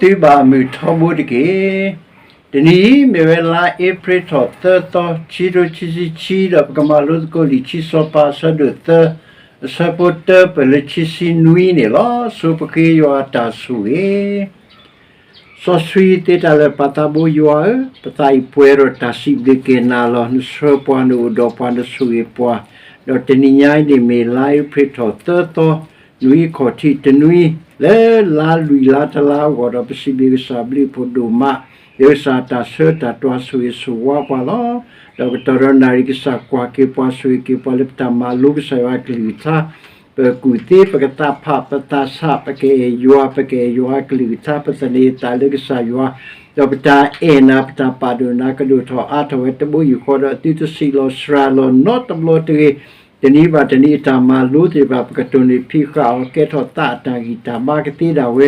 သုဘၣ်မုာ်ထီဘိတက့ၢ်. တနံၤအံၤ မ့ၢ်ဝဲလါအ့ဖြ့ၣ်ထီၣ်သၢသီ ခံကထိခံဆံခံ ဒီးပကမၤလိသကိးလံာ်ခံစီၤပၤအဆၢဒိၣ်သၢ အဆၢဖိတၢပၢၢ်လၢခံဆံနွံန့ၣ်လီၤ. ဆိပဃ့ယွၤအတၢ်ဆိၣ်ဂ့ၤ စီဆှံသ့တၢ်လၢာ် ပၢ်သးဘိယွၤဧၢ, ပသးအံၤပှဲၤဒီးတၢ်စံးဘျုးက့ၤနၤလီၤ. နဆှၢပှၤနအိၣ်ဒီးပှၤ နဆိၣ်ဂ့ၤပှၤ, ဒီးတနံၤညါအံၤန့ၣ်မ့ၢ်လါအ့ဖြ့ၣ်ထီၣ်သၢသီ နွံခီၣ်ထံးတနွံ လၢလါလွံၢ်လါတလါအဂီၢ်ဒီး ပစံးဘျုးကစၢ်ဘျုးဖှိၣ်ဒိၣ်မး, လၢကစၢ်တၢ်ဆၢတၢ်တွၤဆိၣ်ဂ့ၤဆိၣ်ဝါပှၤလီၤ. ဒီးကတီၢ်ဒီးနၣ်ရံၣ် ကစၢ်ကွၢ်က့ၤပှၤ ဆိၣ်ဂ့ၤက့ၤပှၤလၢပတၢ်မၤလိကစၢ်ယွၤအကလုၢ်ကထါ ပကူၣ်သ့ ပကသးဖး ပသးဆး ပကအဲၣ်ယွၤ ပကအဲၣ်ယွၤအကလုၢ်ကထါ ပသန့ၤသးလၢကစၢ်ယွၤ, ဒီးပတၢ်အဲၣ်နၤ ပတၢ်ပာ်ဒိၣ်နၤ ကဒိၣ်ထီၣ်အါထီၣ်ဝဲတဘိယူၢ်ဃီဒီး သုတဆံးလီၤစှၤလီၤနီတဘျီတဂ့ၤ. တနံၤဘၣ်တနံၤအတၢ်မၤလိသ့ၣ်တဖၣ် ပကတိၢ်န့ၢ်ဖံးဃာ်အီၤ ကဲထီၣ်သးအတၢ်ဂံၢ်တၢ်ဘါကသ့ဒၣ်ဝဲ,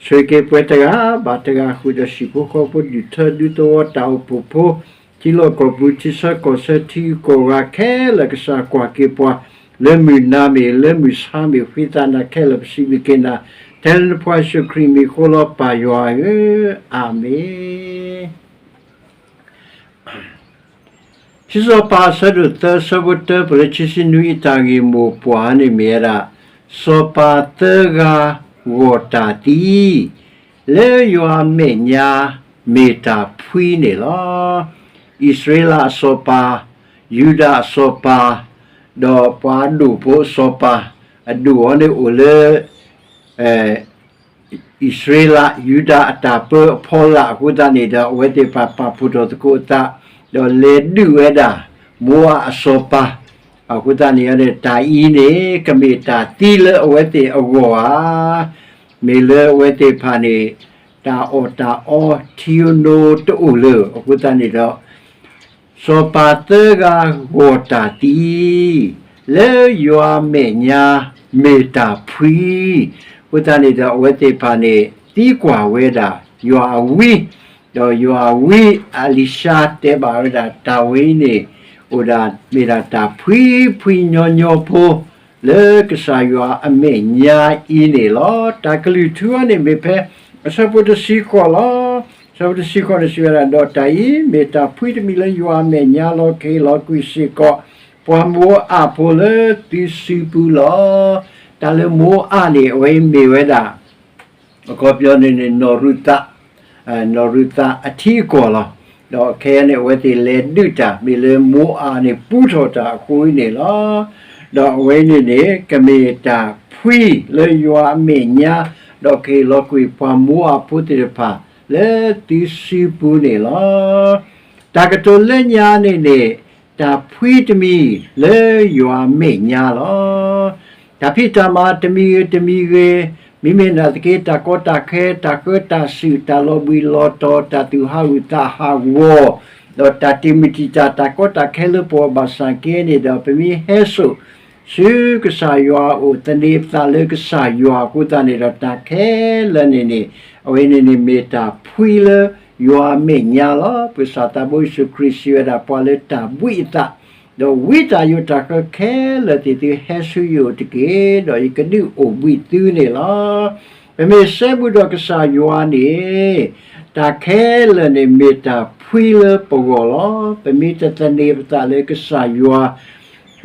ဆိၣ်ဂ့ၤက့ၤပှၤတဂၤဘၣ်တဂၤ ဃုာ်ဒီးဟံၣ်ဖိဃီဖိ ဒူၣ်ထၢဒူသဝီ တၢ်အိၣ်ဖှိၣ်ဖိ ထံလီၢ်ကီၢ်ပူၤ ထံဆၢကီၢ်ဆၢ ထံဂုၤကီၢ်ဂၤခဲလၢာ် ကစၢ်ကွၢ်က့ၤပှၤ လၢမုၢ်နၤမ့ၢ် လၢမုၢ်ဆါမ့ၢ် ဃ့သးနၤခဲလၢာ် ပစံးဘျုးက့ၤနၤ ထဲလၢနဖိယ့ၣ်ၡူးခရံာ်မံၤဃိလီၤ ပၢ်ယွၤဧၢ, အၤမ့ၣ်. ခံစီၤပၤအဆၢဒိၣ်သၢ အဆၢဖိတၢပၢၢ်လၢခံဆံနွံ အတၢ်ဂ့ၢ်မိၢ်ပှၢ်န့ၣ်မ့ၢ်ဝဲဒၣ် စီၤပၤသၢဂၤဂီၢ်တၢ်သံ လၢယွၤအမဲာ်ညါမ့ၢ်တၢ်ဖှံန့ၣ်လီၤ. အံၣ်စရ့လးအစီၤပၤ, ယူဒၤအစီၤပၤ, ဒီးပှၤအဒိၣ်ဖိအစီၤပၤ, အဒိၣ်အီၤန့ၣ်အိၣ်လၢ အံၣ်စရ့လး ယူဒၤအတၢ်ပၢအဖီလာ်အဃိသတးန့ၣ်ဒီး အဝဲသ့ၣ်တဖၣ်ပာ်ဖှိၣ်ထီၣ်သကိးအသး ဒီးလဲၤဒုးဝဲဒၣ် မိအးအစီၤပၤ, အဃိသတးန့ၣ် တၢ်အံၤန့ၣ် ကမ့ၢ်တၢ်သံလၢအဝဲသ့ၣ်အဂီၢ်ဧါ, မ့ၢ်လၢအဝဲသ့ၣ်တဖၣ်န့ၣ် တၢ်အီၣ်တၢ်အီထံဧိၤနိတအိၣ်လၢၤ အဃိသတးန့ၣ်ဒီး စီၤပၤသၢဂၤဂီၢ်တၢ်သံ လၢယွၤအမဲာ်ညါမ့ၢ်တၢ်ဖှံ, အဃိသတးန့ၣ်ဒီး အဝဲသ့ၣ်တဖၣ်န့ၣ် သံကွၢ်ဝဲဒၣ်ယွၤအဝံ, ဒီးယွၤအဝံအလံၤၡါ တဲဘၣ်ဝဲဒၣ် တၢ်ဝဲအံၤန့ၣ် အိၣ်ဒၣ်မ့ၢ်ဒၣ်တၢ်ဖှံဖှံညီညီဖိ လၢကစၢ်ယွၤအမဲာ်ညါအံၤန့ၣ်လီၤ. တၢ်ကလုၢ်ထူအံၤန့ၣ်မ့ၢ်ဖဲ အဆၢဖိတဆံဃိးလီၤ. အဆၢဖိတဆံဃိးန့ၣ်စံးဝဲဒၣ်, ဒီးတၢ်အံၤမ့ၢ်တၢ်ဖှံတမံၤလၢယွၤအမဲာ်ညါလီၤ. ကဟ့ၣ်လီၤကွံာ်စ့ၢ်ကီး ပှၤမိအးဖိလၢသုစုပူၤလီၤ. တၢ်လၢမိအးန့ၣ် အဝဲအံၤမ့ၢ်ဝဲဒၣ် အခီပညီန့ၣ်န့ၣ် နီၢ်ရူၤသး, နီၢ်ရူၤသးအထံအကီၢ်လီၤ. ဒီးခဲအံၤန့ၣ် အဝဲသ့ၣ်လဲၤဒုးတၢ် မ့ၢ်လၢမိအးန့ၣ် ပူထီၣ်တၢ်အဃိန့ၣ်လီၤ. ဒီးအဝဲန့ၣ်န့ၣ် ကမ့ၢ်တၢ်ဖှံလၢယွၤအမဲာ်ညါ, ဒီးကဟ့ၣ်လီၤကွံာ်ပှၤမိအးဖိသ့ၣ်တဖၣ် လၢသုစုပူၤန့ၣ်လီၤ. တၢ်ကတိၤလၢညါန့ၣ်န့ၣ် တၢ်ဖှံတမံၤလၢယွၤအမဲာ်ညါလီၤ. တၢ်ဖံးတၢ်မၤတမံၤဂ့ၤတမံၤဂ့ၤ, မ့မ့ၢ်နာ်သက့ တၢ်ကီတၢ်ခဲ, တၢ်ဃၢတၢ်စုာ်, တၢ်လီၤဘှံးလီၤတီၤ, တၢ်သူၣ်ဟးဂူာ်သးဟးဂီၤ, ဒီးတၢ်တ့ၢ်မုၢ်တံာ်တာ် တၢ်ကီတၢ်ခဲလၢပဂီၢ်ဘၣ်ဆၣ်က့န့ၣ်ဒီး ပမ့ၢ်ဟဲစိာ်ဆူကစၢ်ယွၤအအိၣ် သန့ၤပသးလၢကစၢ်ယွၤအဃိသတးန့ၣ်ဒီး တၢ်ခဲလၢာ်န့ၣ်န့ၣ် အဝဲန့ၣ်န့ၣ်မ့ၢ်တၢ်ဖှံလၢယွၤအမဲာ်ညါလီၤ. ပကစၢ်သးဘိယ့ၣ်ၡူးခရံာ်စံးဝဲဒၣ် ပှၤလၢတၢ်ဘှံးအသး, ဒီးဝံတၢ်ယိးတၢ်ဃၢခဲလၢာ်သ့ၣ်သု ဟဲဆူယအိၣ်တက့ၢ်, ဒီးယကဒုးအိၣ်ဘှံးသုန့ၣ်လီၤ. ပမ့ၢ်စဲဘူးဒီးကစၢ်ယွၤန့ၣ် တၢ်ခဲလၢာ်န့ၣ်မ့ၢ်တၢ်ဖှံလၢပဂီၢ်လီၤ. ပမ့ၢ်တသန့ၤပသးလၢကစၢ်ယွၤ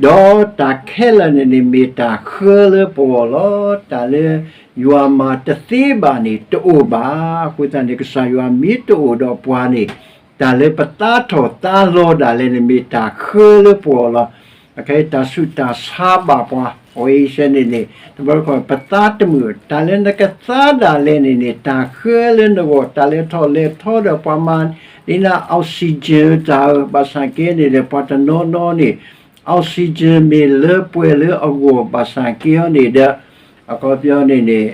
ဒီးတၢ်ခဲလၢာ်န့ၣ်န့ၣ်မ့ၢ်တၢ်ဃၢလၢပဂီၢ်လီၤ. တၢ်လၢယွၤမၤတသ့ဘၣ်န့ၣ် တအိၣ်ဘၣ်. အဃိသတးန့ၣ် ကစၢ်ယွၤမ့ၢ်တအိၣ်ဒီးပှၤန့ၣ် တၢ်လၢပသါထီၣ်သါလီၤဒၣ်လဲာ်န့ၣ် မ့ၢ်တၢ်ဃၢလၢပဂီၢ်လီၤ. အခဲအံၤတၢ်ဆူးတၢ်ဆါဘၣ်ပှၤ အဝဲအံၤစဲန့ၣ်န့ၣ် တဘျီတခီၣ် ပသါတမုာ် တၢ်လၢနကသါဒၣ်လဲာ်န့ၣ်န့ၣ် တၢ်ဃၢလၢနဂီၢ် တၢ်လဲၤထီၣ်လဲၤထီဒီးပှၤမၤန့ၢ်နၤ oxygen တၢ်ဧၢ ဘၣ်ဆၣ်က့န့ၣ်ဒီး ပှၤတနီၤနီၤန့ၣ် oxygen မ့ၢ်လၢပှဲၤလၢအဂီၢ်ဘၣ်ဆၣ်က့အီၤန့ၣ်ဒီး အခီပညီန့ၣ်န့ၣ်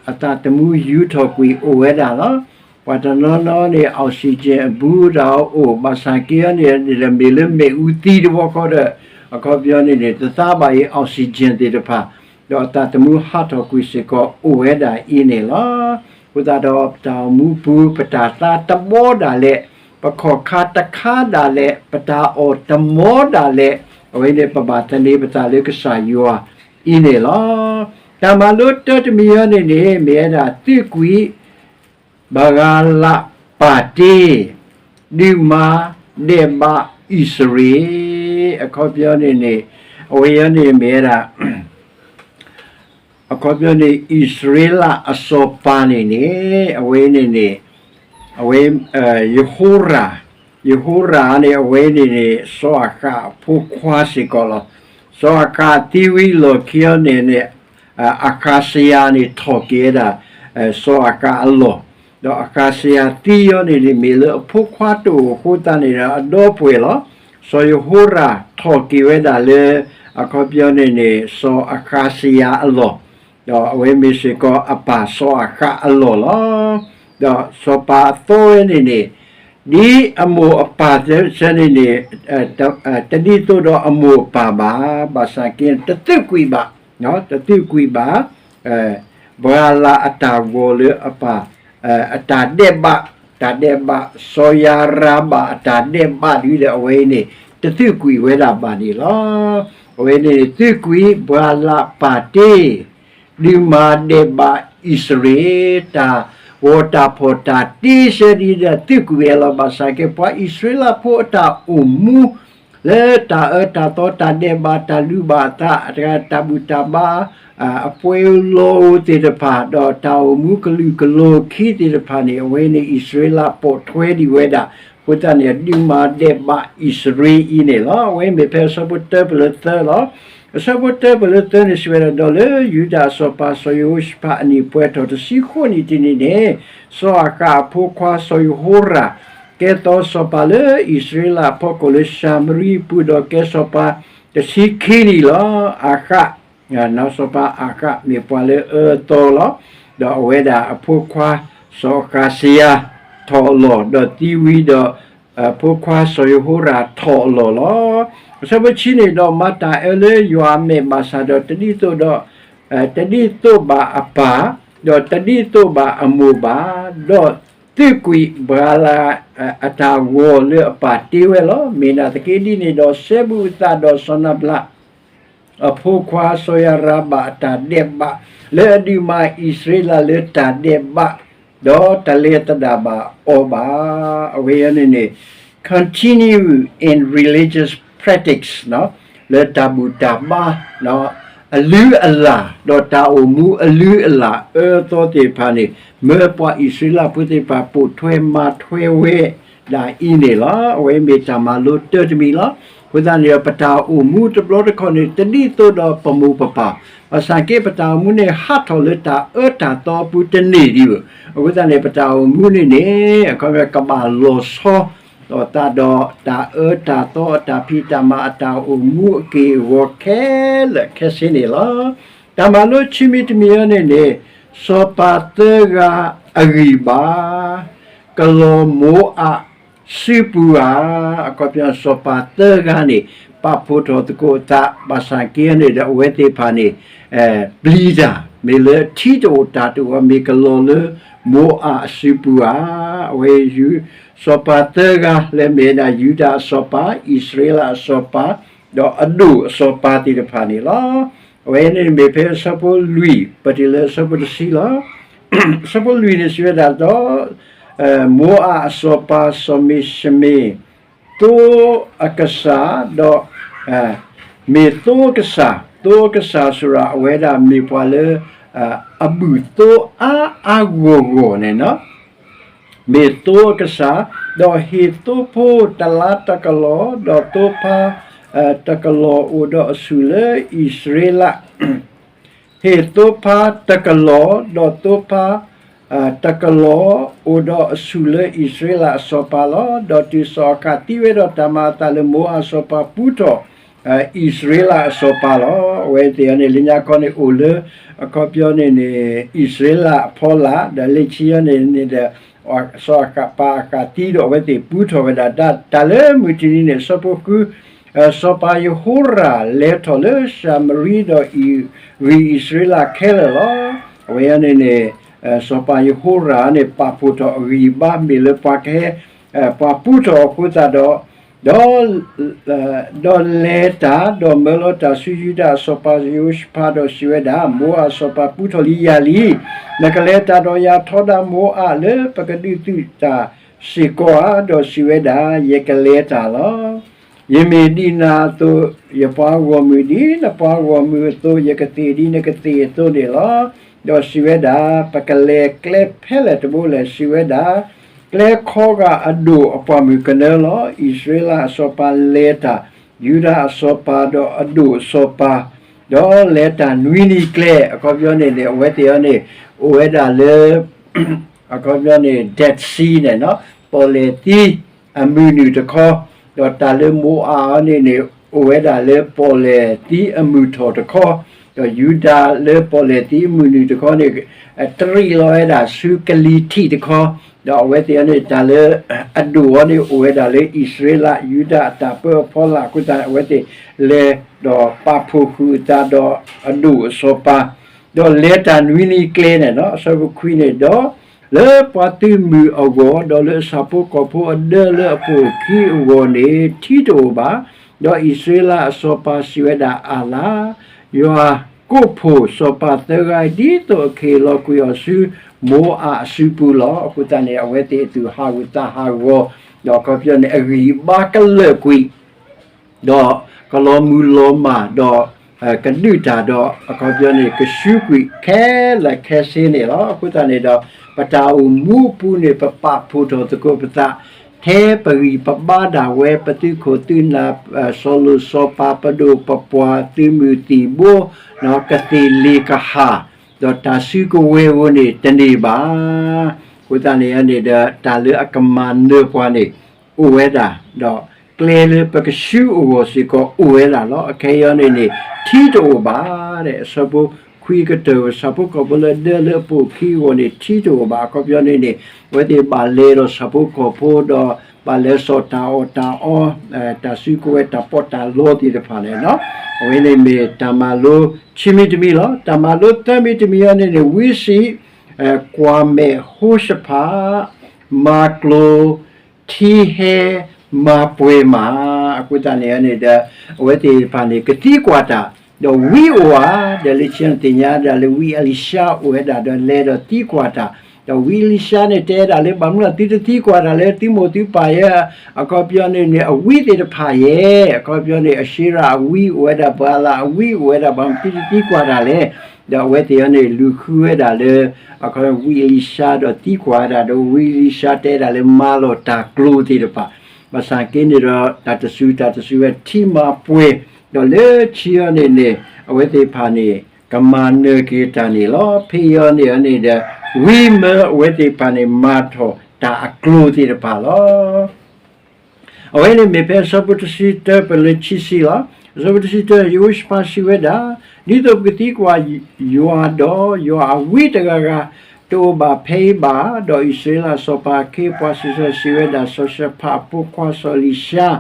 အသးသမူယူၤထီၣ်ကွံာ်အိၣ်ဝဲဒၣ်လီၤ. ပှၤတနီၤနီၤန့ၣ် oxygen အဘူးဒီးအိၣ် ဘၣ်ဆၣ်က့အီၤန့ၣ်ဒီး မ့ၢ်လၢမ့ၣ်အူသံတဘျီဃီဒီး အခီပညီန့ၣ်န့ၣ် တသါဘၣ်အံၤ oxygen သ့ၣ်တဖၣ် ဒီးအသးသမူဟးထီၣ်ကွံာ်စ့ၢ်ကီးအိၣ်ဝဲဒၣ်အံၤန့ၣ်လီၤ. အဃိသတးဒီးပတၢ်အိၣ်မူပူၤ ပတၢ်သါတဘီဒၣ်လဲာ် ပခီၣ်ခါတခါဒၣ်လဲာ် ပတၢ်အီၣ်တမီဒၣ်လဲာ် အဝဲန့ၣ်ပဘၣ်သန့ၤပသးလၢကစၢ်ယွၤအံၤန့ၣ်လီၤ. တၢ်မၤလိတၢတမံၤအံၤန့ၣ်န့ၣ် မ့ၢ်ဝဲဒၣ်သုးကွံာ် ဘၤလးပာ်တ့ၢ် ဒုးမၤဒဲးဘးအံၣ်စရ့လး, အခီပညီန့ၣ်န့ၣ် အဝဲအံၤန့ၣ်မ့ၢ်ဝဲဒၣ် အခီပညီန့ၣ် အံၣ်စရ့လးအစီၤပၤန့ၣ်န့ၣ် အဝဲန့ၣ်န့ၣ် အဝဲ ယဟိရၣ်, ယဟိရၣ်န့ၣ် အဝဲန့ၣ်န့ၣ် စီၤအၤဃးအဖိခွါစ့ၢ်ကီးလီၤ. စီၤအၤဃးသံဝံၤလီၢ်ခံအံၤန့ၣ်န့ၣ် အဃးစယၤန့ၣ်ထီၣ်က့ၤဝဲဒၣ် စီၤအၤဃးအလီၢ်, ဒီးအဃးစယၤသံအံၤန့ၣ်န့ၣ် မ့ၢ်လၢအဖိခွါတအိၣ်အဃိသတးန့ၣ်ဒီး အဒီပုၢ်ဝဲၢ်လီၤ. စီၤယဟိရၣ်ထီၣ်က့ၤဝဲဒၣ်လၢ အခီပညီန့ၣ်န့ၣ် စီၤအဃးစယၤအလီၢ်, ဒီးအဝဲမ့ၢ်စ့ၢ်ကီးအပၢ်စီၤအၤဃးအလီၢ်လီၤ. ဒီးစီၤပၤအသီဝဲန့ၣ်န့ၣ် ဒ်အမိၢ်အပၢ်စဲန့ၣ်န့ၣ် တဒ်သိးဒီးအမိၢ်အပၢ်ဘၣ်, ဘၣ်ဆၣ်က့ တသံကွံာ်ဘၣ်, တသံကွံာ်ဘၣ် ဘၤလးအတၢ်ဂီၤလၢအပၢ် အတၢ်ဒဲးဘး, တၢ်ဒဲးဘး စီၤယၤရၤဘၣ်အတၢ်ဒဲးဘးဒ်ဒီး အဝဲအံၤန့ၣ် တသံကွံာ်ဝဲဒၣ်ဘၣ်န့ၣ်လီၤ. အဝဲန့ၣ် သံကွံာ် ဘၤလးပာ်တ့ၢ် ဒုးမၤဒဲးဘးအံၣ်စရ့လး, တၢ်ဂီၤတၢ်ဖီၣ်တၢ်တ့စဲဒ်ဒီး သံကွံာ်ဝဲလီၤ. ဘၣ်ဆၣ်က့ ပှၤအံၣ်စရ့လးဖိအတၢ်အိၣ်မူ လၢတၢ်အၢတၢ်သီ တၢ်ဒဲးဘး တၢ်လုၢ်ဘၣ်အသး တၢ်ဘူၣ်တၢ်ဘါ အပှဲၤလီၤအိၣ်သ့ၣ်တဖၣ် ဒီးတၢ်အိၣ်မူကလုာ်ကလိၤခံသ့ၣ်တဖၣ်န့ၣ် အဝဲန့ၣ်အံၣ်စရ့လးပိာ်ထွဲဒံးဝဲဒၣ်, အဃိသတးန့ၣ် ဒုးမၤဒဲးဘးအံၣ်စရ့လးအံၤန့ၣ်လီၤ. အဝဲမ့ၢ်ဖဲအဆၢဖိတၢပလၢသၢလီၤ. အဆၢဖိတၢပလၢသၢန့ၣ်စံးဝဲဒၣ်, ဒီးလၢယူဒၤအစီၤပၤစီၤယဟိၤၡဖးအနံၣ်ပှဲၤထီၣ်တဆံဃိးနံၣ်တနံၣ်န့ၣ်, စီၤအၤဃးအဖိခွါစီၤယဟိရၣ် ကဲသီစီၤပၤလၢအံၣ်စရ့လးအဖီခိၣ်လၢၡၤမရံအပူၤ ဒီးကဲစီၤပၤတဆံခံနံၣ်လီၤ. အၤဃး စီၤပၤအၤဃးမ့ၢ်ပှၤလၢအအၢအသီလီၤ. ဒီးအဝဲဒၣ်အဖိခွါ စီၤအဃးစယၤ ထီၣ်အလီၢ်, ဒီးသံဝံၤဒီး အဖိခွါစီၤယဟိရၣ်ထီၣ်အလီၢ်လီၤ. အဆၢဖိတဆံန့ၣ်, ဒီးမၤတၢ်အၢလၢယွၤအမဲာ်ဘၣ်ဆၣ်ဒီး တဒ်သိးဒီး တဒ်သိးဘၣ်အပၢ်, ဒီးတဒ်သိးဘၣ်အမိၢ်ဘၣ်, ဒီးသံကွံာ်ဘၤလးအတၢ်ဂီၤလၢအပၢ်တ့ဝဲလီၤ. မ့ၢ်နာ်သက့ဒ်န့ၣ်ဒီး စဲဘူးအသးဒီးစီၤနၤဘလး အဖိခွါစီၤယၤရၤဘၣ်အတၢ်ဒဲးဘး လၢအဒုးမၤအံၣ်စရ့လးလၢတၢ်ဒဲးဘး, ဒီးတၢ်လဲၤသဒၣ်ဘၣ်အီၤဘၣ်. အဝဲအံၤန့ၣ်န့ၣ် continue in religious practice လၢတၢ်ဘူၣ်တၢ်ဘါ အလုၢ်အလၢ် ဒီးတၢ်အိၣ်မူအလုၢ်အလၢ်အၢအသီသ့ၣ်တဖၣ်န့ၣ် မၢပှၤအံၣ်စရ့လးဖိသ့ၣ်တဖၣ်ပိာ်ထွဲမၤထွဲဝဲဒၣ်အံၤန့ၣ်လီၤ. အဝဲမ့ၢ်တၢ်မၤလိတၢ်တမံၤလီၤ. အဃိသတးန့ၣ်ဒီး ပတၢ်အိၣ်မူတဘျီတခီၣ်န့ၣ် တဒ်သိးဒီးပမိၢ်ပပၢ်, ဘၣ်ဆၣ်က့ ပတၢ်အိၣ်မူန့ၣ် ဟးထီၣ်လၢတၢ်အၢတၢ်သီအပူၤတန့ၢ်ဒံးဘၣ်. အဃိသတးန့ၣ် ပတၢ်အိၣ်မူန့ၣ်န့ၣ် အခီပညီကဘၣ်လီၤဆီ ဒီးသးဒီးတၢ်အၢတၢ်သီအတၢ်ဖံးတၢ်မၤအတၢ်အိၣ်မူအက့ၢ်အဂီၤခဲလၢာ်ခဲဆ့န့ၣ်လီၤ. တၢ်မၤလိခံမံၤတမံၤအံၤန့ၣ်န့ၣ် စီၤပၤသၢဂၤအဂံၢ်ဘါ ကလီၤမိၤအးစုပူၤဧါ. အခီပညီ စီၤပၤသၢဂၤန့ၣ် ပာ်ဖှိၣ်ထီၣ်သကိးအသး ဘၣ်ဆၣ်က့န့ၣ်ဒီး အဝဲသ့ၣ်တဖၣ်န့ၣ် ပျံၤတၢ် မ့ၢ်လၢထံတအိၣ်တၢ်တအိၣ် မ့ၢ်ကလီၤလၢမိၤအးအစုပူၤဧါ. အဝဲ စီၤပၤသၢဂၤလၢမ့ၢ်ဝဲဒၣ် ယူဒၤအစီၤပၤ, အံၣ်စရ့လးအစီၤပၤ, ဒီးအဒိၣ်အစီၤပၤသ့ၣ်တဖၣ်န့ၣ်လီၤ. အဝဲန့ၣ်မ့ၢ်ဖဲအဆၢဖိလွံၢ် ပတုၤလၢအဆၢဖိတဆံလီၤ. အဆၢဖိလွံၢ်န့ၣ်စံးဝဲဒၣ်ဒီး မိၤအးအစီၤပၤစီၤမ့ၡမ့ၣ် သိအကစၢ် ဒီး မ့ၢ်သိအကစၢ်, သိအကစၢ်စ့ၢ်ကီး အဝဲဒၣ်မ့ၢ်ပှၤလၢ အဘုၣ်သိအါအါဂီၢ်ဂီၢ်န့ၣ်လီၤ. မ့ၢ်သိအကစၢ်, ဒီးဟ့ၣ်သိဖိတလါတကလီၢ်, ဒီးသိဖါတကလီၢ်အိၣ်ဒီးအဆူၣ်လၢအံၣ်စရ့လး ဟ့ၣ်သိဖါတကလီၢ်, ဒီးသိဖါတကလီၢ်အိၣ်ဒီးအဆူၣ်လၢအံၣ်စရ့လးအစီၤပၤလီၤ. ဒီးတုၤစီၤအၤဃးသံဝဲဒီးတၢ်မၤအသးလၢမိၤအးအစီၤပၤပူထီၣ် အံၣ်စရ့လးအစီၤပၤလီၤ. အဝဲသ့ၣ်အံၤန့ၣ် လၢညါခီန့ၣ်အိၣ်လၢ အခီပညီန့ၣ်န့ၣ် အံၣ်စရ့လးအဖီလာ် ဒီးလၢခံအံၤန့ၣ်န့ၣ်ဒီး စီၤအၤဃးပၢ်အဃးသံဒီးအဝဲသ့ၣ်ပူထီၣ်ဝဲဒၣ် တၢ်လၢမုၢ်တနံၤန့ၣ် အဆၢဖိဃု စီၤပၤယဟိရၣ်လဲၤထီၣ်လၢၡၤမရံဒီးအံၣ်ဂံၢ်အံၣ်စရ့လးခဲလၢာ်လီၤ. အဝဲအံၤန့ၣ်န့ၣ် စီၤပၤယဟိရၣ်န့ၣ် ပာ်ဖှိၣ်ထီၣ်အဂံၢ်အဘါမ့ၢ်လၢပှၤကဟဲ ပှၤပူထီၣ်အဃိသတးဒီး ဒီး ဒီးလဲၤတၢ်, ဒီးမၢလီၤတၢ်ဆူယူဒၤအစီၤပၤယဟိၤၡဖး, ဒီးစံးဝဲဒၣ်, မိၤအၣ်အစီၤပၤပူထီၣ်လံယၤလံ. နကလဲၤတၢ်ဒီးယၤထီဒါမိၤအၣ်လၢပကဒုးသုးတၢ်စ့ၢ်ကီးဧါ. ဒီးစံးဝဲဒၣ်, ယကလဲၤတၢ်လီၤ. ယမ့ၢ်ဒ်နၤအသိး, ယပှၤဂီၢ်မုၢ်ဒ်နပှၤဂီၢ်မုၢ်အသိး, ယကသ့ၣ်ဒ်နကသ့ၣ်အသိးန့ၣ်လီၤ. ဒီးစံးဝဲဒၣ်, ပကလဲၤကျဲဖဲလဲၣ်တဘိလဲၣ်. စံးဝဲဒၣ်, ကျဲခီဂာ်အဒိၣ်အပှၢ်မုၢ်ကနၢလီၤ. အံၣ်စရ့လးအစီၤပၤလဲၤတၢ်, ယူဒၤအစီၤပၤဒီးအဒိၣ်အစီၤပၤ, ဒီးလဲၤတၢ်နွံနံၤကျဲ, အခီပညီန့ၣ်န့ၣ် အဝဲသ့ၣ်အံၤန့ၣ် အိၣ်ဝဲဒၣ်လၢ အခီပညီန့ၣ် Dead Sea န့ၣ်, ပီၣ်လဲၣ်သံအမုၢ်နုာ်တခီ, ဒီးတၢ်လၢမိၤအၣ်အံၤန့ၣ်န့ၣ် အိၣ်ဝဲဒၣ်လၢပီၣ်လဲၣ်သံအမုၢ်ထီၣ်တခီ, ဒီးယူဒၤလၢပီၣ်လဲၣ်သံအမုၢ်နုာ်တခီန့ၣ် တရံးလီၤဝဲဒၣ်ဆူကလံၤထံးတခီ, ဒီးအဝဲသ့ၣ်အံၤန့ၣ် တၢ်လၢအဒိၣ်အံၤန့ၣ် အိၣ်ဝဲဒၣ်လၢအံၣ်စရ့လး ယူဒၤအတၢ်ပၢအဖီလာ်အဃိသတး အဝဲသ့ၣ်လဲၤဒီးပာ်ဖှိၣ်ဃုာ်အသးဒီးအဒိၣ်အစီၤပၤ ဒီးလဲၤတၢ်နွံနံၤကျဲန့ၣ်လီၤ. အဆၢဖိခွံန့ၣ်, ဒီးလၢပှၤသုးမုၢ်အဂီၢ်, ဒီးလၢအဆၣ်ဖိကီၢ်ဖိအဒၢလၢအပိာ်အခံအဂီၢ်န့ၣ် ထံတအိၣ်ဘၣ်. ဒီးအံၣ်စရ့လးအစီၤပၤစံးဝဲဒၣ်, အၣ်လါ, ယွၤကိးဖှိၣ်စီၤပၤသၢဂၤအံၤ ဒ်သိးအကဟ့ၣ်လီၤကွံာ်အီၤဆူမိၤအၣ်အစုပူၤလီၤ. အဃိသတးန့ၣ် အဝဲသ့ၣ်အသူၣ်ဟးဂူာ်သးဟးဂီၤ, ဒီးအခီပညီန့ၣ် အဂံၢ်အဘါကလၢာ်ကွံာ် ဒီးကလီၤမုၢ်လီၤမၢ်, ဒီးကဒုးတၢ်ဒီး အခီပညီန့ၣ် ကဆူးကွံာ်ခဲလၢာ်ခဲဆ့န့ၣ်လီၤ. အဃိသတးန့ၣ်ဒီး ပတၢ်အိၣ်မူအပူၤန့ၣ် ပပာ်ဖှိၣ်ထီၣ်သကိးပသး, ထဲပဂံၢ်ပဘါဒၣ်ဝဲ ပသုးခိၣ်သုးနၢ်, စီၤလိၤစီၤပၤ, ပဒိၣ်ပပှၢ်သုးမုၢ်သံၣ်ဘိ, ကသ့ၣ်လ့ၣ်ကဟၣ်, ဒီးတၢ်စုကဝဲၤဧိၤန့ၣ်တန့ၢ်ဘၣ်. အဃိသတးန့ၣ်န့ၣ်ဒီး တၢ်လၢအကမၤနၢၤပှၤန့ၣ် အိၣ်ဝဲဒၣ်, ဒီးကျဲလၢပကဆူးအဂီၢ်စ့ၢ်ကီးအိၣ်ဝဲဒၣ်လီၤ. အခဲအံၤန့ၣ်န့ၣ် ထံတအိၣ်ဘၣ်, အဆၢဖိခွံကတၢၢ် ဆၣ်ဖိကီၢ်ဖိလၢဒၢလၢအပိာ်အခံအဂီၢ်န့ၣ် ထံတအိၣ်ဘၣ်. အခီပညီန့ၣ်န့ၣ် အဝဲသ့ၣ်ဘၣ်လဲၤဒီးဆၣ်ဖိကီၢ်ဖိဒီး ဘၣ်လဲၤစိာ်တၢ်အီၣ်တၢ်အီ, တၢ်စုကဝဲၤတၢ်ပီးတၢ်လီသ့ၣ်တဖၣ်န့ၣ်လီၤ. အဝဲန့ၣ်မ့ၢ်တၢ်မၤလိခံမံၤတမံၤလီၤ. တၢ်မၤလိသၢမံၤတမံၤအံၤန့ၣ်န့ၣ် ဝံစံး, ကွၢ်မဲာ်ယဟိၤၡဖး မၤကျိၤ ထံဟဲ မၤပှဲၤမး. အဃိသတးန့ၣ်န့ၣ်ဒီး အဝဲသ့ၣ်တဖၣ်န့ၣ် ကသံကွၢ်တၢ်, ဒီးဝံအိၣ်ဧါ, ဒီးလၢခံန့ၣ်သ့ၣ်ညါဒၣ်လၢဝံအ့လံၡါအိၣ်ဝဲဒၣ်ဒီးလဲၤဒီးသံကွၢ်တၢ်, ဒီးဝံအ့လံၡါန့ၣ်တဲဒၣ်လၢ ဘၣ်မနုၤသုတသံကွၢ်တၢ်လၢသုမိၢ်သုပၢ်ယဲ, အခီပညီန့ၣ်န့ၣ် အဝံသ့ၣ်တဖၣ်ယဲ, အခီပညီန့ၣ် အၡ့ရၤအဝံအိၣ်ဝဲဒၣ် ဘၤလၣ်အဝံအိၣ်ဝဲဒၣ် ဘၣ်မနုၤသုတသံကွၢ်တၢ်လဲၣ်. ဒီးအဝဲသ့ၣ်အံၤန့ၣ် လူၤဃုဝဲဒၣ်လၢ အခီပညီဝံအ့လံၡါဒီးသံကွၢ်ဝဲဒၣ်ဒီး ဝံအ့လံၡါတဲဒၣ်လၢမၤလီၤတၢ်ကျိၤသ့ၣ်တဖၣ်, ဘၣ်ဆၣ်က့န့ၣ်ဒီး တၢ်တစူၤတၢ်တစူၤဝဲထံမၤပှဲၤ, ဒီးလၢခံအံၤန့ၣ်န့ၣ် အဝဲသ့ၣ်တဖၣ်န့ၣ် ကမၤနၢၤက့ၤတၢ်န့ၣ်လီၤ. ဖဲအံၤန့ၣ်န့ၣ်ဒီး ဝံမၢအဝဲသ့ၣ်တဖၣ်န့ၣ် မၤထီၣ်တၢ်အကျိၤသ့ၣ်တဖၣ်လီၤ. အဝဲန့ၣ်မ့ၢ်ဖဲအဆၢဖိတဆံတၢပလၢခံဆံလီၤ. အဆၢဖိတဆံတၢ ယဟိၤၡဖးစံးဝဲဒၣ်, ဒ်သိးပကသံကွၢ်ယွၤဒီး ယွၤအဝံတဂၤဂၤ တအိၣ်ဘၣ်ဖဲအံၤဘၣ်. ဒီးအံၣ်စရ့လးအစီၤပၤအခ့အပှၤစံးဆၢစံးဝဲဒၣ် စီၤၡဖးအဖိခွါစီၤအ့လံၡါ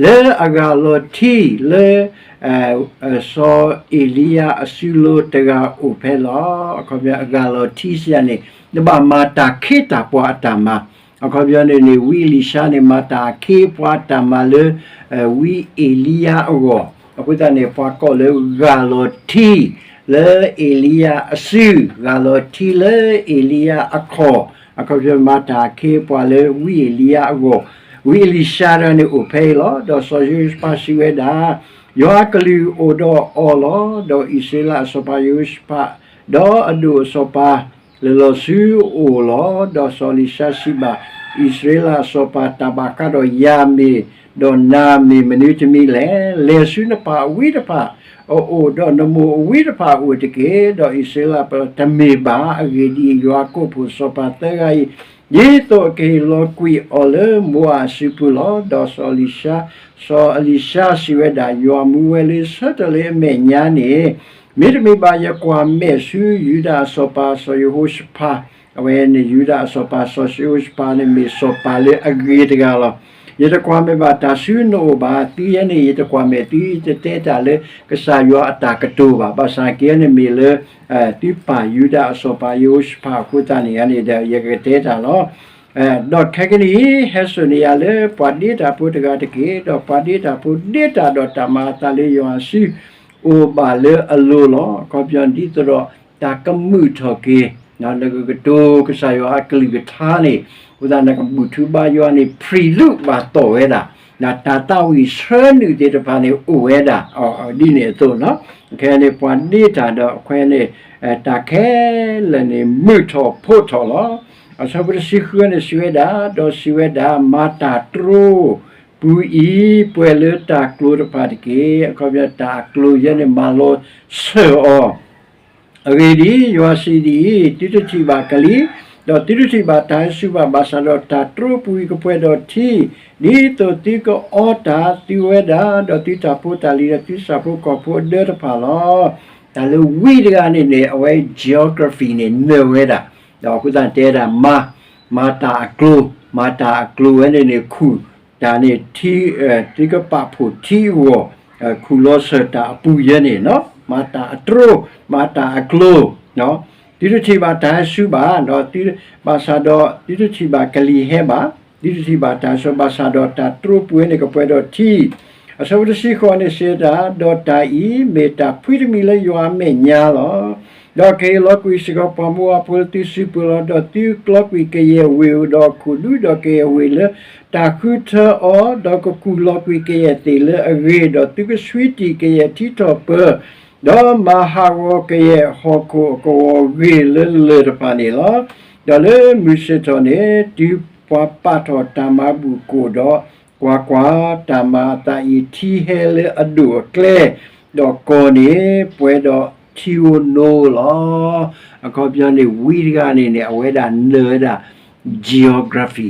လၢအဂၤလီၤထံလၢ စီၤအ့လံယၤအစုလိၤတဂၤအိၣ်ဖဲလီၤ. အခီပညီအဂၤလီၤထံစံးယၤန့ၣ် နဘၣ်မၤတၢ်ခ့တၢ်ပှၤအတၢ်မၤ, အခီပညီန့ၣ်န့ၣ် ဝံအ့လံၡါန့ၣ် မၤတၢ်ခ့ပှၤတၢ်မၤလၢ ဝံအ့လံယၤအဂီၢ်, အဃိသတးန့ၣ် ပှၤကိးလၢဂၤလီၤထံလၢအ့လံယၤအစု, ဂၤလီၤထံလၢအ့လံယၤအခီၣ်, အခီပညီမၤတၢ်ခ့ပှၤလၢဝံအ့လံယၤအဂီၢ်, ဝံအ့လံၡါတဂၤန့ၣ်အိၣ်ဖဲအံၤလီၤ. ဒီးစီၤယဟိၤၡဖးစံးဝဲဒၣ်, ယွၤအကလုၢ်အိၣ်ဒီးအီၤလီၤ. ဒီးအံၣ်စရ့လးအစီၤပၤယဟိၤၡဖး ဒီးအဒိၣ်အစီၤပၤ လဲၤလီၤဆူအအိၣ်လီၤ. ဒီးစီၤအ့လံၡါစံးဘၣ် အံၣ်စရ့လးအစီၤပၤ, တၢ်ဘၣ်ဃးဒီးယၤမ့ၢ် ဒီးနၤမ့ၢ်မနုၤတမံၤလဲၣ်. လဲၤဆူနပၢ်အဝံတဖၣ်အအိၣ်, ဒီးနမိၢ်အဝံတဖၣ်အအိၣ်တက့ၢ်. ဒီးအံၣ်စရ့လးပၢ်, တမ့ၢ်ဘၣ်. အဂ့ၢ်ဒ်အံၤ, ယွၤကိးဖှိၣ်စီၤပၤသၢဂၤအံၤ ဒ်သိးအကဟ့ၣ်လီၤကွံာ်အီၤလၢမိၤအၣ်အစုပူၤလီၤ. ဒီးစီၤအ့လံၡါ, စီၤအ့လံၡါစံးဝဲဒၣ်, ယွၤမူဝဲလၢဆၢထၢၣ်လၢအမဲာ်ညါန့ၣ်, မ့တမ့ၢ်ဘၣ် ယကွၢ်မဲာ်ဆူယူဒၤအစီၤပၤစီၤယဟိၤၡဖး, အဝဲန့ၣ် ယူဒၤအစီၤပၤစီၤယဟိၤၡဖးန့ၣ် မ့ၢ်စီၤပၤလၢအဂ့ၤတဂၤလီၤ. ယတကွၢ်မဲာ်ဘၣ်တၢ်ဆူနအိၣ်ဘၣ်. သုယဲန့ၣ် ယတကွၢ်မဲာ်သု, ယတတဲတၢ်လၢကစၢ်ယွၤအတၢ်ကတိၤဘၣ်. ဘၣ်ဆၣ်က့န့ၣ်မ့ၢ်လၢ သုပၢ်ယူဒၤအစီၤပၤယဟိၤၡဖးအဃိသတးန့ၣ်န့ၣ်ဒီး ယကတဲတၢ်လီၤ. ဒီးခဲကနံၣ်အံၤ ဟဲစိာ်န့ၢ်ယၤလၢပှၤဒ့တၢ်ဖိတဂၤတက့ၢ်. ဒီးပှၤဒ့တၢ်ဖိဒ့တၢ်ဒီးတၢ်မၤအသးလၢယွၤအစု အိၣ်ဘၣ်လၢအလိၤလီၤ. အခီပညီဒ်သိးဒီး တၢ်ကမုာ်ထီၣ်က့ၤ နကကတိၤကစၢ်ယွၤအကလုၢ်ကထါန့ၣ် အဃိသတးနကဘူၣ်ထီၣ်ဘါယွၤန့ၣ် ဖျံးလူၤဘၣ်တီၢ်ဝဲဒၣ် နတၢ်သးဝံၣ်ဆၢနုာ်သ့ၣ်တဖၣ်န့ၣ် အိၣ်ဝဲဒၣ် ဒ်န့ၣ်အသိးလီၤ. ခဲအံၤန့ၣ် ပှၤဒ့တၢ်ဒီးအဃိန့ၣ် တၢ်ခဲလၢာ်န့ၣ် မုာ်ထီၣ်ဖှိၣ်ထီၣ်လီၤ. အဆၢဖိတဆံဃုန့ၣ် စံးဝဲဒၣ်, ဒီးစံးဝဲဒၣ်, မၤတၢ်တြိပူၤအံၤ ပှဲၤလၢတၢ်ကျိၤတဖၣ်တက့ၢ်. အခီပညီ တၢ်အကျိၤယဲန့ၣ် မၤလီၤဆၢၣ်အီၤ အဂ့ၢ်ဒ်အံၤ, ယွၤစံးဒ်အံၤ, သုတထံၣ်ဘၣ်ကလံၤ, ဒီးသုတထံၣ်ဘၣ်တၢ်ဟဲဆူဘၣ်, ဘၣ်ဆၣ်ဒီးတၢ်တြိပူၤအံၤကပှဲၤဒီးထံ, ဒ်သိးသုကအီတၢ်သုဝဲဒၣ်, ဒီးသုတၢ်ဖိတၢ်လံၤဒီးသုဆၣ်ဖိကီၢ်ဖိအဒၢတဖၣ်လီၤ. တၢ်လၢဝံတဂၤန့ၣ်န့ၣ် အဝဲ geography န့ၣ် နၢၤဝဲဒၣ်, ဒီးအဃိသတးတဲဒၣ် မၤ, မၤတၢ်အကျိၤ, မၤတၢ်အကျိၤဝဲန့ၣ်န့ၣ် ခူၣ် တၢ်န့ၣ်ထံ, သုကပာ်ဖှိၣ်ထံအဂီၢ်, ခူၣ်လီၤဆၢၣ်တၢ်အပူၤယဲန့ၣ်, မၤတၢ်အတြိ, မၤတၢ်အကျိၤ, သုတထံၣ်ဘၣ်တၢ်ဟဲဆူဘၣ်, ဘၣ်ဆၣ်ဒီးသုတထံၣ်ဘၣ်ကလံၤဟဲဘၣ်, သုတထံၣ်ဘၣ်တၢ်ဟဲဆူ, ဘၣ်ဆၣ်ဒီးတၢ်တြိပူၤန့ၣ်ကပှဲၤဒီးထံ, အဆၢဖိတဆံဃိးန့ၣ်စံးဝဲဒၣ်, ဒီးတၢ်အံၤမ့ၢ်တၢ်ဖှံတမံၤလၢယွၤအမဲာ်ညါလီၤ. ဒီးကဟ့ၣ်လီၤကွံာ်စ့ၢ်ကီးပှၤမိၤအၤဖိလၢသုစုပူၤလီၤ. ဒီးသုကကျီကွံာ်ကယဲၢ်ဝ့ၢ်ဧိၤဒီးခိၣ်ဒူဒီးကယဲၢ်ဝ့ၢ်လၢတၢ်ဃုထၢအီၤ, ဒီးကကူၣ်လီၤကွံာ်ကယဲၢ်သ့ၣ်လၢအဂ့ၤ, ဒီးသုကဆှံတံၢ်ကယဲၢ်ထံထီၣ်ပၢၤ, ဒီးမၤဟးဂီၤကယဲၢ်ဟီၣ်ခိၣ်အကဝီၤဂ့ၤလၢလၢၢ်တဖၣ်န့ၣ်လီၤ. ဒီးလၢမုၢ်ဆ့ၣ်ထီၣ်န့ၣ် တုၤပှၤပာ်ထီၣ်တၢ်မၤဘူၣ်ကိၣ်ဒီး, ကွၢ်ကွၢ်, တၢ်မၤအသးအံၤထံဟဲလၢအဒိၣ်အကျဲ, ဒီးကီၢ်န့ၣ်ပှဲၤဒီးထံဧိၤနိဧိၤလီၤ. အခီပညီန့ၣ် ဝံတဂၤန့ၣ်န့ၣ် အဝဲဒၣ်နၢၤဝဲဒၣ် geography,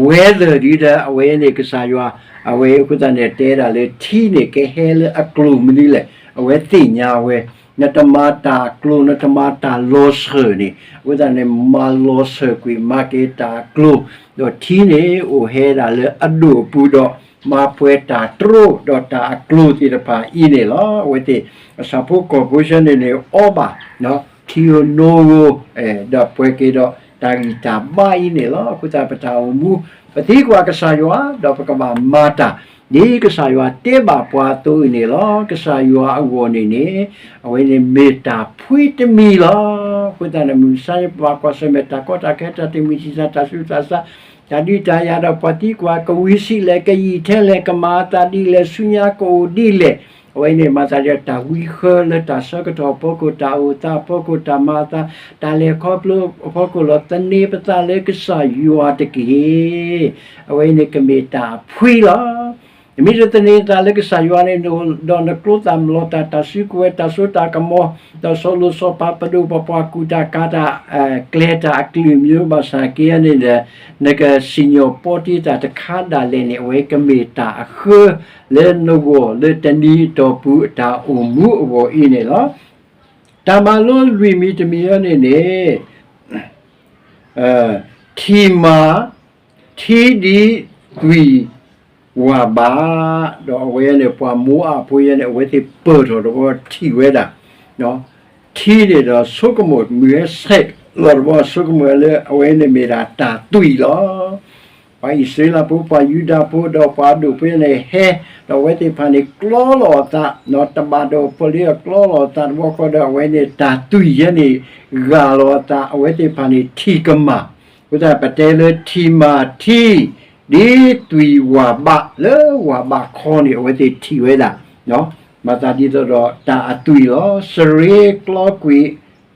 weather ဒ်ဒီး အဝဲန့ၣ်ကစၢ်ယွၤ, အဝဲအဃိသတးန့ၣ် တဲဒၣ်လၢထံန့ၣ်ကဟဲလၢအကျိၤမနုၤလဲၣ်, အဝဲသ့ၣ်ညါဝဲ, နတမၤတၢ်အကျိၤ နတမၤတၢ်လီၤဆၢၣ်န့ၣ်, အဃိသတးန့ၣ် မၤလီၤဆၢၣ်ကွံာ် မၤက့ၤတၢ်အကျိၤ, ဒီးထံန့ၣ်အိၣ်ဟဲဒၣ်လၢအဒိၣ်အပူၤဒီး မၤပှဲၤတၢ်တြိဒီးတၢ်အကျိၤသ့ၣ်တဖၣ်အံၤန့ၣ်လီၤ. အဝဲသ့ၣ်အဆၣ်ဖိကီၢ်ဖိဆၢန့ၣ်န့ၣ် အီဘၣ် ထံဧိၤနိဧိၤ, ဒီးပှဲၤက့ၤဒီးတၢ်ဂံၢ်တၢ်ဘါအံၤန့ၣ်လီၤ. အဃိသတးပတၢ်အိၣ်မူ ပသံကွၢ်ကစၢ်ယွၤ ဒီးပကဘၣ်မၤတၢ် ဒ်ကစၢ်ယွၤတဲဘၣ်ပှၤအသိးအံၤန့ၣ်လီၤ. ကစၢ်ယွၤအဂီၢ်န့ၣ်န့ၣ် အဝဲန့ၣ်မ့ၢ်တၢ်ဖှံတမံၤလီၤ. အဃိသတးန့ၣ် မုၢ်မဆါန့ၣ် ပဘၣ်ကွၢ်ဆၢၣ်မဲာ်တၢ်ကီတၢ်ခဲ တၢ်တမံၤတံၢ်သး တၢ်ဆူးတၢ်ဆါ တၢ်ဒုးတၢ်ယၤဒီးပှၤသံကွၢ် ကဝံၤဆံးလဲၣ် ကယံာ်ထဲလဲၣ် ကမၤအသးဒ်လဲၣ် ဆူညါကအိၣ်ဒ်လဲၣ်, အဝဲန့ၣ်မၤသးဒ်တၢ်ဝံဃၢလၢတၢ်ဆၢကတီၢ်အဖီခိၣ် တၢ်အိၣ်သးအဖီခိၣ် တၢ်မၤအသး တၢ်လဲၤခီဖျိအဖီခိၣ်လီၤ. သန့ၤပသးလၢကစၢ်ယွၤတက့ၢ်. အဝဲန့ၣ်ကမ့ၢ်တၢ်အဖှံလီၤ. နမ့ၢ်တသန့ၤသးလၢကစၢ်ယွၤန့ၣ် ဒီးနကျိသၣ်မလီၤတၢ် တၢ်စုကဝဲၤ တၢ်စိတၢ်ကမီၤ ဒီးစီၤလိၤစီၤပၤ ပဒိၣ်ပပှၢ် ကူၣ်တၢ်ကၤတၢ် ကျဲၤတၢ်အကလုာ်မံၤ ဘၣ်ဆၣ်က့န့ၣ်ဒီး နကစံၣ်ညီၣ်ပီတ့တၢ်တခါဒၣ်လဲာ်န့ၣ် အဝဲကမ့ၢ်တၢ်အဃၢလၢနဂီၢ်လၢတနံၤအတီၢ်ပူၤ အတၢ်အိၣ်မူအဂီၢ်အံၤန့ၣ်လီၤ. တၢ်မၤလိလွံၢ်မံၤတမံၤအံၤန့ၣ်န့ၣ် ထံမၤ, ထံဒ်သွံၣ်ဝၢ်ဘး, ဒီးအဝဲန့ၣ် ပှၤမိၤအၤဖိယဲန့ၣ် အဝဲသ့ၣ်ပၢၢ်ထီၣ်တဘျီထံၣ်ဝဲဒၣ်, ထံန့ၣ်ဒီးဆိကမိၣ်မုၢ်ဟဲဆဲးလီၤတဘျီ ဆိကမိၣ်လၢအဝဲန့ၣ်မ့ၢ်ဒၣ်တၢ်သွံၣ်လီၤ. ပှၤအံၣ်စရ့လးဖိ ပှၤယူဒၤဖိ ဒီးပှၤအဒိၣ်ဖိန့ၣ်ဟဲ, ဒီးအဝဲသ့ၣ်တဖၣ်န့ၣ်ကျီလီၤအသး, တဘၣ်ဒိးဖိလ့အကျီလီၤအသးတဘျီဃီဒီး အဝဲန့ၣ်တၢ်သွံၣ်ယဲန့ၣ် ဂၢ်လီၤအသး အဝဲသ့ၣ်တဖၣ်န့ၣ်ထံၣ်ကမၣ်, အဃိသတးပတဲလၢထံမၤထံ ဒ်သွံၣ်ဝၢ်ဘး လၢဝၢ်ဘးခီန့ၣ် အဝဲသ့ၣ်ထံၣ်ဝဲဒၣ်, မၤသးဒ်သိးဒီးတၢ်အသွံၣ်လီၤ. စရ့ကျီ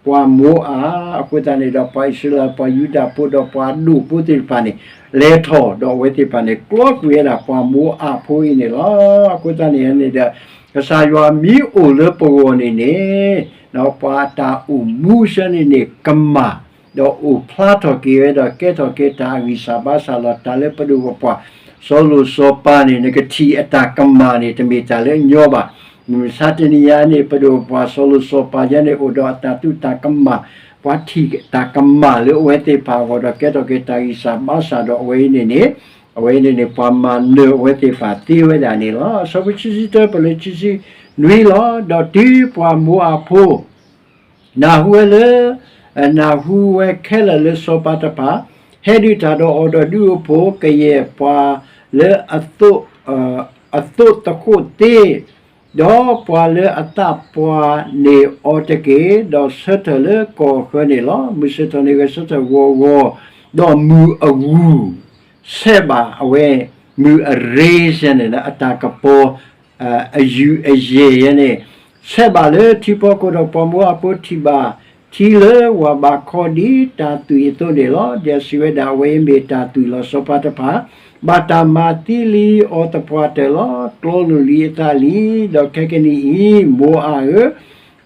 ကွံာ်ပှၤမိၤအၤ, အဃိသတးန့ၣ်ဒီး ပှၤအံၣ်စရ့လး ပှၤယူဒၤဖိ ဒီးပှၤအဒိၣ်ဖိသ့ၣ်တဖၣ်န့ၣ် လဲၤထီၣ်ဒီးအဝဲသ့ၣ်တဖၣ်န့ၣ် ကျီကွံာ်ဝဲဒၣ်ပှၤမိၤအၤဖိအံၤန့ၣ်လီၤ. အဃိသတးန့ၣ်န့ၣ်ဒီး ကစၢ်ယွၤမ့ၢ်အိၣ်လၢပဂီၢ်န့ၣ်န့ၣ် ပှၤအတၢ်အိၣ်မူဆၢန့ၣ်န့ၣ် ကမၣ် ဒီးအိၣ်ဖျါထီၣ်က့ၤဝဲဒီး ကဲထီၣ်က့ၤတၢ်အဂံၢ်စၢ်ဘါစၢ်လီၤ. တၢ်လၢပဒိၣ်ပပှၢ် စီၤလိၤစီၤပၤန့ၣ် နကထံၣ်အတၢ်ကမၣ်န့ၣ် တမ့ၢ်တၢ်လၢအညီဘၣ်. မုၢ်မဆါတနံၤအံၤန့ၣ် ပဒိၣ်ပပှၢ် စီၤလိၤစီၤပၤယဲန့ၣ် အိၣ်ဒီးအတၢ်သူၣ်တၢ်ကမၣ်, ပှၤထံၣ်တၢ်ကမၣ်လၢအဝဲသ့ၣ်တဖၣ်အဂီၢ်ဒီး ကဲထီၣ်က့ၤတၢ်ဂံၢ်စၢ်ဘါစၢ်ဒီးအဝဲအံၤန့ၣ်န့ၣ်, အဝဲအံၤန့ၣ်န့ၣ် ပှၤမၤနၢၤအဝဲသ့ၣ်တဖၣ်သ့ဝဲဒၣ်န့ၣ်လီၤ. အဆၢဖိခံဆံတၢ ပလၢခံဆံနွံလီၤ. ဒီးတုၤပှၤမိၤအၤဖိ နၢ်ဟူဝဲလၢ, နၢ်ဟူဝဲခဲလၢာ်လၢစီၤပၤတဖၣ် ဟဲဒုးတၢ်ဒီးအီၤဒီးဒုးအိၣ်ဖှိၣ်ကယဲၢ်ပှၤလၢအသိးသကိးသ့, ဒီးပှၤလၢအသးပှၢ်န့ၣ်အီၤတက့ၢ်, ဒီးဆၢထၢၣ်လၢကီၢ်အဃၢၤန့ၣ်လီၤ. မုၢ်ဆၢထၢၣ်န့ၣ်ဂဲၤဆၢထၢၣ်ဂီၤဂီၤ, ဒီးမုၢ်အဂုၤ ဆဲးဘၣ်အဝဲ မုၢ်အရ့စဲန့ၣ်လၢအတၢ်ကပီၤ အယူၤအယဲၢ်ယဲန့ၣ်, ဆဲးဘၣ်လၢထံဖီခိၣ်ဒီးပှၤမိၤအၣ်ဖိထံၣ်ဘၣ်ထံလၢဝၤဘးခီဒ်တၢ်သွံၣ်အသိးန့ၣ်လီၤ. ဒီးစံးဝဲဒၣ် အဝဲအံၤမ့ၢ်တၢ်သွံၣ်လီၤ. စီၤပၤတဖၣ် ဘၣ်တၢ်မၤသံလံအီၤသပှၢ်တၢၢ်လီၤ. ကျီလိာ်လံအသးလံ. ဒီးခဲကနံၣ်အံၤ မိၤအၣ်ဧၢ,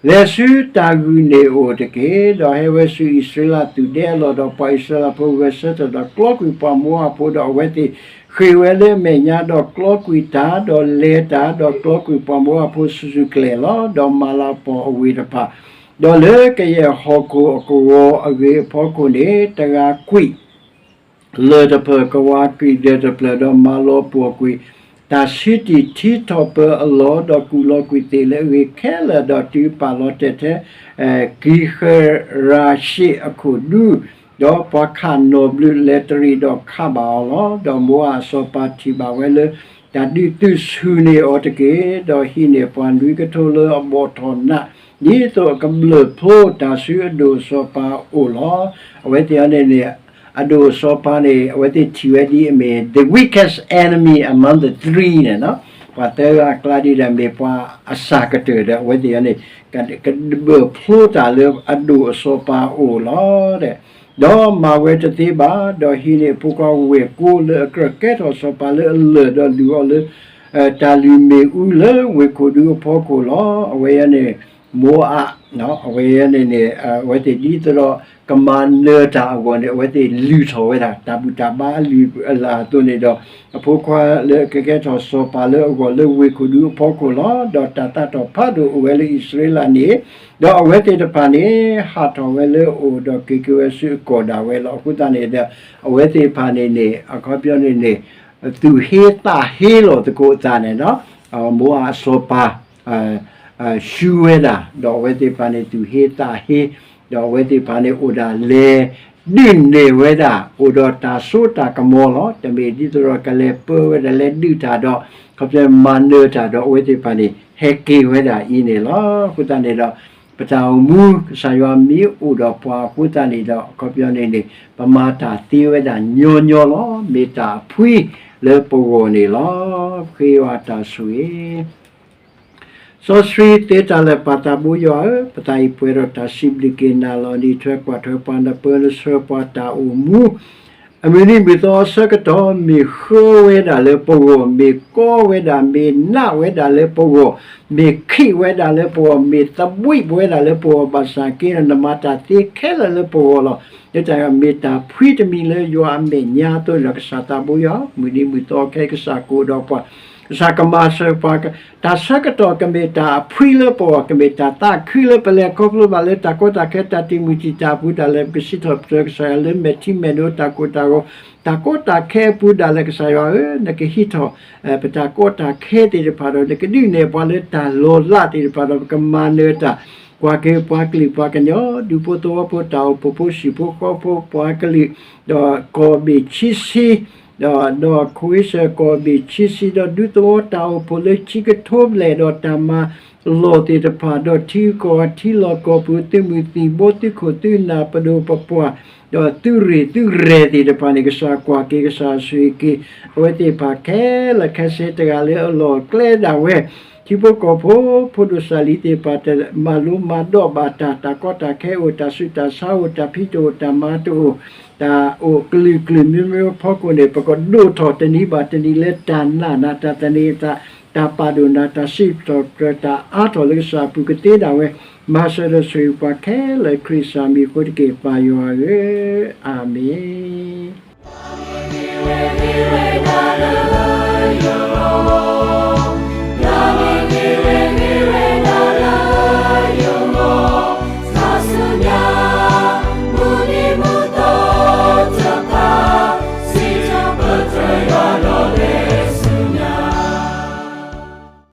လဲၤဆူတၢ်ဂုာ်န့ၢ်အိၣ်တက့ၢ်. ဒီးဟဲဝဲဆူအံၣ်စရ့လးသူၣ်ဒဲအလီၢ်, ဒီးပှၤအံၣ်စရ့လးဖိဂဲၤဆၢထၢၣ်ဒီးကျီကွံာ်ပှၤမိၤအၣ်ဖိ, ဒီးအဝဲသ့ၣ်ဃ့ၢ်ဝဲလၢအမဲာ်ညါ, ဒီးကျီကွံာ်တၢ်, ဒီးလဲၤတၢ်, ဒီးကျီကွံာ်ပှၤမိၤအၣ်ဖိစုာ်စုာ်ကျဲၤလီၤ. ဒီးမၤလၤကပီၤအဝ့ၢ်တဖၣ်, ဒီးလၢကယဲၢ်ဟီၣ်ခိၣ်အကဝီၤအဂ့ၤအဖီခိၣ်န့ၣ် တဂၤကွံာ် လၢၢ်တဖျၢၣ်, ကဝၤကွံာ်ဒၢၣ်တဖျၢၣ်, ဒီးမၤလီၤပှီၢ်ကွံာ် တၢ်ဆံးတံၢ်ထံထီၣ်ပၢၤအလီၢ်, ဒီးကူၣ်လီၤကွံာ်သ့ၣ်လၢအဂ့ၤခဲလၢာ်, ဒီးတုၤပာ်လီၤတဲာ်ထဲ ကံဃရၤၡ့ၣ်အခိၣ်ဒူ, ဒီးပှၤခးနီၣ်ဘျုးလဲၤတရံးဒီးခးဘၣ်အီၤလီၤ. ဒီးမိၤအၣ်အစီၤပၤထံၣ်ဘၣ်ဝဲလၢ တၢ်ဒုးသုးဆူၣ်န့ၢ်အီၤတက့ၢ်, ဒီးဟံးန့ၢ်ပှၤနွံကထိလၢအဘီၣ်ထီၣ်နး, ဒ်သိးအကဘျၢၣ်ဖျိတၢ်ဆူအဒိၣ်အစီၤပၤအအိၣ်လီၤ. အဝဲသ့ၣ်အံၤန့ၣ်န့ၣ် အဒိၣ်အစီၤပၤန့ၣ် အဝဲသ့ၣ်ထံၣ်ဝဲဒ်အမ့ၢ် the weakest enemy among the three န့ၣ်, ပှၤသၢဂၤအကျါဒ်ဒီး မ့ၢ်ပှၤအစှၤကတၢၢ်ဒီး အဝဲသ့ၣ်အံၤန့ၣ် ကဘျၢၣ်ဖျိတၢ်လၢအဒိၣ်အစီၤပၤအအိၣ်လီၤ. ဒီးမၤဝဲတသ့ဘၣ်, ဒီးဟံးန့ၢ်အဖိခွါဝဲၢ်ကိလၢအကြၢးကဲထီၣ်စီၤပၤလၢအလၢၢ်, ဒီးလူၤအီၤလၢ တၢ်လုၢ်မ့ၣ်အူလၢဝ့ၢ်ခိၣ်ဒူအဖီခိၣ်လီၤ. အဝဲအံၤန့ၣ် မိၤအၣ် အဝဲအံၤန့ၣ်န့ၣ် အဝဲသ့ၣ်ဒ်သိးဒီး ကမၤနၢၤတၢ်အဂီၢ်န့ၣ် အဝဲသ့ၣ်လုၢ်ထီၣ်ဝဲဒၣ် တၢ်ဘူၣ်တၢ်ဘါအလုၢ်အလၢ်အသိးန့ၣ်ဒီး အဖိခွါလၢအကကဲထီၣ်စီၤပၤလၢအဂီၢ်လၢဝ့ၢ်ခိၣ်ဒူအဖီခိၣ်လီၤ. ဒီးတၢ်သးထီၣ်ဖးဒိၣ်အိၣ်ဝဲလၢအံၣ်စရ့လးန့ၣ်, ဒီးအဝဲသ့ၣ်တဖၣ်န့ၣ် ဟးထီၣ်ဝဲလၢအအိၣ် ဒီးက့ၤက့ၤဝဲဆူအကီၢ်ဒၣ်ဝဲလီၤ. အဃိသတးန့ၣ်ဒီး အဝဲသ့ၣ်တဖၣ်န့ၣ်န့ၣ် အခီပညီန့ၣ်န့ၣ် သူၣ်ဟ့သးဟ့လီၤသကိးအသးန့ၣ်ဒီး မိၤအၣ်အစီၤပၤ ဆူဝဲဒၣ်, ဒီးအဝဲသ့ၣ်တဖၣ်န့ၣ် သူၣ်ဟ့သးဟ့, ဒီးအဝဲသ့ၣ်တဖၣ်န့ၣ် အိၣ်ဒၣ်လဲၤဒုးနဲၣ်ဝဲဒၣ် အိၣ်ဒီးတၢ်စိတၢ်ကမီၤလီၤ. တမ့ၢ်ဒ်သိးဒီးကလဲၤပၢဝဲဒၣ် လဲၤဒုးတၢ်ဒီး ခီပညီမၤနၢၤတၢ်ဒီး အဝဲသ့ၣ်တဖၣ်န့ၣ် ဟဲက့ၤဝဲဒၣ်အံၤန့ၣ်လီၤ. အဃိသတးန့ၣ်ဒီး ပတၢ်အိၣ်မူ ကစၢ်ယွၤမ့ၢ်အိၣ်ဒီးပှၤအဃိသတးန့ၣ်ဒီး အခီပညီန့ၣ်န့ၣ် ပမၤတၢ်သ့ဝဲဒၣ်ညီညီလီၤ. မ့ၢ်တၢ်အဖှံလၢပဂီၢ်န့ၣ်လီၤ. ဃ့ယွၤတၢ်ဆိၣ်ဂ့ၤ စီဆှံသ့တၢ်လၢာ်ပၢ်သးဘိယွၤဧၢ, ပသးအံၤပှဲၤဒီးတၢ်စံးဘျုးက့ၤနၤလီၤ. နအံးထွဲကွၢ်ထွဲပှၤ နပၢနဆှၢပှၤတၢ်အိၣ်မူ အမုၢ်နံၤမုၢ်သီအဆၢကတီၢ် မ့ၢ်ဃၢဝဲဒၣ်လၢပဂီၢ်, မ့ၢ်ကီဝဲဒၣ်, မ့ၢ်နးဝဲဒၣ်လၢပဂီၢ်, မ့ၢ်ခံးဝဲဒၣ်လၢပဂီၢ်, မ့ၢ်သဘှံးဝဲဒၣ်လၢပဂီၢ်, ဘၣ်ဆၣ်က့ဒီး နမၤတၢ်သ့ခဲလၢာ်လၢပဂီၢ်လီၤ. လၢတၢ်မ့ၢ်တၢ်ဖှံတမံၤလၢယွၤအမဲာ်ညါအသိးန့ၣ်ဒီး ကစၢ်သးဘိယွၤ မုၢ်နံၤမုၢ်သီခဲ ကစၢ်ကအိၣ်ဒီးပှၤ ကစၢ်ကမၤစၢၤပှၤ, တၢ်ဆၢကတီၢ်ကမ့ၢ်တၢ်အဖှံလၢပဂီၢ်, ကမ့ၢ်တၢ်သးခုလၢပလဲၤခီဖျိဘၣ်လၢတၢ်ကီတၢ်ခဲ တၢ်တံာ်မုၢ်တံာ်တာ်အပူၤဒၣ်လဲာ် ပကစံးထီၣ်ပတြၢၤကစၢ်ယွၤလၢမဲာ်ထံမဲာ်နိတၢ်ကိၢ်တၢ်ဂီၤ, တၢ်ကီတၢ်ခဲအပူၤဒၣ်လဲာ် ကစၢ်ယွၤဧၢ, နကဟံးထီၣ် ပတၢ်ကီတၢ်ခဲသ့ၣ်တဖၣ်ဒီး နကဒုးနဲၣ်ပှၤလၢတၢ်လီၤလးသ့ၣ်တဖၣ်ဒီး ပကမၤနၢၤတၢ် ကွၢ်က့ၤပှၤကလုာ်ပှၤကညီ ဒူဖိသဝီဖိ တၢ်အိၣ်ဖှိၣ်ဖိ ဟံၣ်ဖိဃီဖိ ပှၤကလုာ် ဒီးကီၢ်ဘ့ၣ်ခံဆံ ဒီး ဒီးခိၣ်အ့စၢၣ်ကီၢ်ဘ့ၣ်ခံဆံ ဒီးဒူသဝီတၢ်အိၣ်ဖှိၣ်လၢခံကထိဘျဲၣ် ဒီးတၢ်မၤလီၢ်သ့ၣ်တဖၣ် ဒီးထံကီၢ်ထံလီၢ်ကီၢ်ပူၤ သုးမုၢ်သံၣ်ဘိ သုးခိၣ်သုးနၢ် ပဒိၣ်ပပှၢ် ဒီးသုးရ့ၣ်သုးရဲၣ်သ့ၣ်တဖၣ်န့ၣ် ကစၢ်ကွၢ်က့ၤ ကစၢ်ဆိၣ်ဂ့ၤက့ၤ အဝဲသ့ၣ်တဖၣ်ခဲလၢာ်ခဲဆ့ တဂၤလၢအလီၢ်အကျဲဒၣ်ဝဲ ထံဖိကီၢ်ဖိ ဖိဒိၣ်စၢ်လံၤသ့ၣ်တဖၣ် တမၤလိမၤဒိးဘၣ်တၢ်, တၢ်ကီတၢ်ခဲအိၣ်, တၢ်ဆူးတၢ်ဆါအိၣ်, တၢ်ဖံးတအိၣ်, တၢ်မၤတအိၣ်, တၢ်အိၣ်ကလုာ်ကလုာ်မံၤမံၤဖီခိၣ်န့ၣ် ပကဒိၣ်ထီၣ်တနံၤဘၣ်တနံၤလၢတၢ်နာ်နၤ, တၢ်သန့ၤအသး, တၢ်ပာ်ဒိၣ်နၤ, တၢ်စံးထီၣ်ပတြၢၤ, တၢ်အါထီၣ်လၢကစၢ်အပူၤကသ့ဒၣ်ဝဲ, မၤစၢၤဒီးဆိၣ်ဂ့ၤပှၤခဲလၢာ် ခရံာ်ကစၢ်မံၤအဃိတက့ၢ် ပၢ်ယွၤဧၢ, အၤမ့ၣ်.